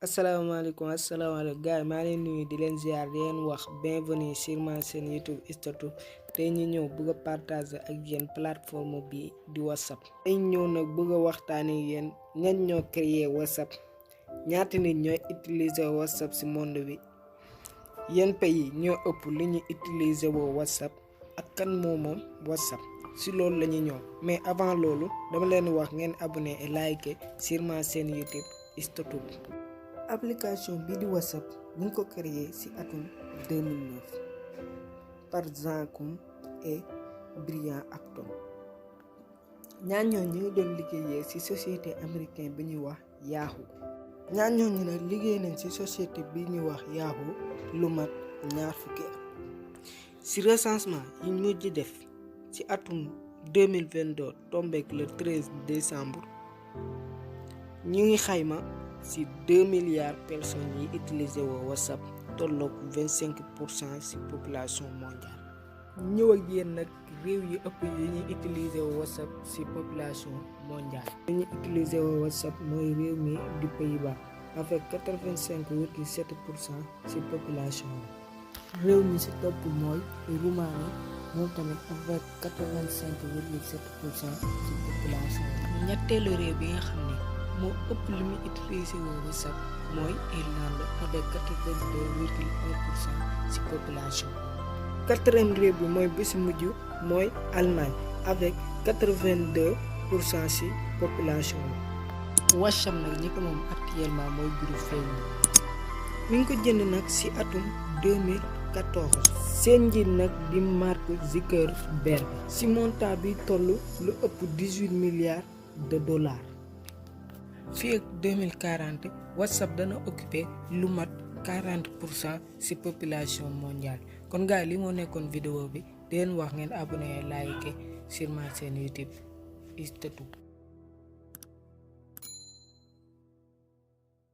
asalaamaaleykum gars yi maa leen nuyu di leen ziar di leen wax bienvenue sur ma chaîne YouTube Statut tey ñu ñëw bëgg a partager ak yéen plateforme bi di WhatsApp. tey ñëw nag bëgg a waxtaanee yéen ñan ñoo créer WhatsApp ñaata nit ñooy utiliser WhatsApp ci monde bi yan pays ñoo ëpp li ñu utiliser woo WhatsApp ak kan moom WhatsApp si loolu la ñu ñëw mais avant loolu dama leen wax ngeen abonné et liker sur ma chaîne YouTube Statut. application bii di WhatsApp ñu ngi ko créé ci atum 2009 par Zankoum et Brian Acton ñaar ñooñu ñu ngi doon liggéeyee ci société américaine bi ñuy wax Yahoo. ñaar ñooñu nag liggéey nañ ci société bi ñuy wax Yahoo lu mat ñaar fukki at. ci recensement yi ñu mujj def ci atum 2022 tombeek le 13 décembre ñu ngi xayma ci 2 milliards personnes yi utiliser woo WhatsApp tolloog 25% ci population mondiale. ñëw ak yéen nag réew yu ëpp yi ñuy utiliser woo WhatsApp ci population mondiale. li ñuy utiliser woo WhatsApp mooy réew mi du Pays-Bas avec 85,7% ci population bi. réew mi ci topp mooy Roumanie moom tamit avec 85,7% ci population bi. ñetteelu réew bi nga xam ne moo ëpp li muy utiliser woo WhatsApp mooy Irlande avec 82,1% ci population. quatrième réew bi mooy bi ci mujj mooy Allemagne avec 82% ci population bi. WhatsApp nag ñi ko moom actuellement mooy groupe Facebook. mi ngi ko jënd nag ci atum 2014. seen njiit nag di Mark Zuckerberg. ci montant bi toll lu ëpp 18 milliards de dollars. fii ak 2040 WhatsApp dana occuper lu mat 40% ci population mondiale. kon gars yi li moo nekkoon vidéo bi di leen wax ngeen abonné like sur ma chaîne YouTube Statut.